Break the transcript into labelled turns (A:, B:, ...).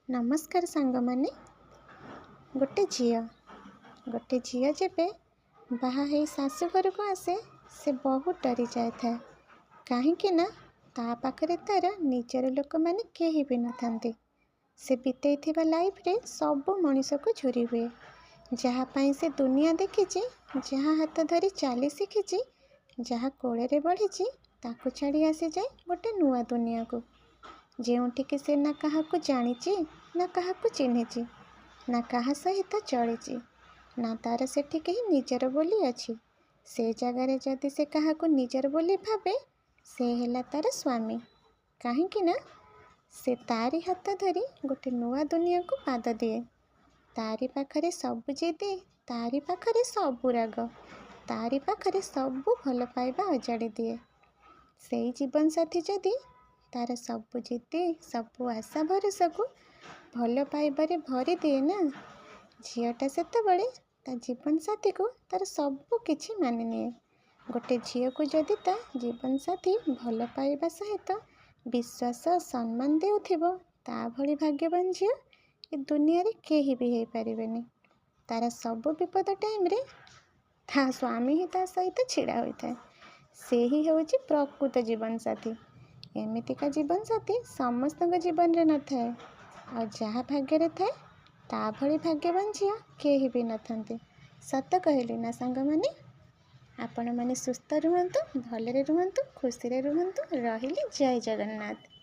A: ନମସ୍କାର ସାଙ୍ଗମାନେ। ଗୋଟେ ଝିଅ ଗୋଟେ ଝିଅ ଯେବେ ବାହା ହେଇ ଶାଶୁ ଘରକୁ ଆସେ, ସେ ବହୁତ ଡରି ଯାଇଥାଏ, କାହିଁକି ନା ତା ପାଖରେ ତା'ର ନିଜର ଲୋକମାନେ କେହି ବି ନଥାନ୍ତି। ସେ ବିତେଇଥିବା ଲାଇଫରେ ସବୁ ମଣିଷକୁ ଝୁରି ହୁଏ। ଯାହା ପାଇଁ ସେ ଦୁନିଆ ଦେଖିଛି, ଯାହା ହାତ ଧରି ଚାଲି ଶିଖିଛି, ଯାହା କୋଳରେ ବଢ଼ିଛି, ତାକୁ ଛାଡ଼ି ଆସିଯାଏ ଗୋଟେ ନୂଆ ଦୁନିଆକୁ, ଯେଉଁଠିକି ସେ ନା କାହାକୁ ଜାଣିଛି, ନା କାହାକୁ ଚିହ୍ନିଛି, ନା କାହା ସହିତ ଚଳିଛି, ନା ତା'ର ସେଠି କେହି ନିଜର ବୋଲି ଅଛି। ସେ ଜାଗାରେ ଯଦି ସେ କାହାକୁ ନିଜର ବୋଲି ଭାବେ, ସେ ହେଲା ତା'ର ସ୍ୱାମୀ। କାହିଁକି ନା ସେ ତାରି ହାତ ଧରି ଗୋଟେ ନୂଆ ଦୁନିଆକୁ ପାଦ ଦିଏ। ତାରି ପାଖରେ ସବୁ ଜିଦି, ତାରି ପାଖରେ ସବୁ ରାଗ, ତାରି ପାଖରେ ସବୁ ଭଲ ପାଇବା ଅଜାଡ଼ି ଦିଏ। ସେଇ ଜୀବନସାଥୀ ଯଦି ତା'ର ସବୁ ଜିଦି, ସବୁ ଆଶା ଭରସାକୁ ଭଲ ପାଇବାରେ ଭରିଦିଏ ନା, ଝିଅଟା ସେତେବେଳେ ତା ଜୀବନସାଥୀକୁ ତା'ର ସବୁ କିଛି ମାନିନିଏ। ଗୋଟେ ଝିଅକୁ ଯଦି ତା ଜୀବନସାଥୀ ଭଲ ପାଇବା ସହିତ ବିଶ୍ୱାସ, ସମ୍ମାନ ଦେଉଥିବ, ତା ଭଳି ଭାଗ୍ୟବାନ ଝିଅ ଏ ଦୁନିଆରେ କେହି ବି ହେଇପାରିବେନି। ତା'ର ସବୁ ବିପଦ ଟାଇମ୍ରେ ତା ସ୍ୱାମୀ ହିଁ ତା ସହିତ ଛିଡ଼ା ହୋଇଥାଏ। ସେ ହିଁ ହେଉଛି ପ୍ରକୃତ ଜୀବନସାଥୀ। ଏମିତିକା ଜୀବନସାଥୀ ସମସ୍ତଙ୍କ ଜୀବନରେ ନଥାଏ, ଆଉ ଯାହା ଭାଗ୍ୟରେ ଥାଏ, ତା ଭଳି ଭାଗ୍ୟବାନ ଝିଅ କେହି ବି ନଥାନ୍ତି। ସତ କହିଲି ନା ସାଙ୍ଗମାନେ? ଆପଣମାନେ ସୁସ୍ଥ ରୁହନ୍ତୁ, ଭଲରେ ରୁହନ୍ତୁ, ଖୁସିରେ ରୁହନ୍ତୁ। ରହିଲି, ଜୟ ଜଗନ୍ନାଥ।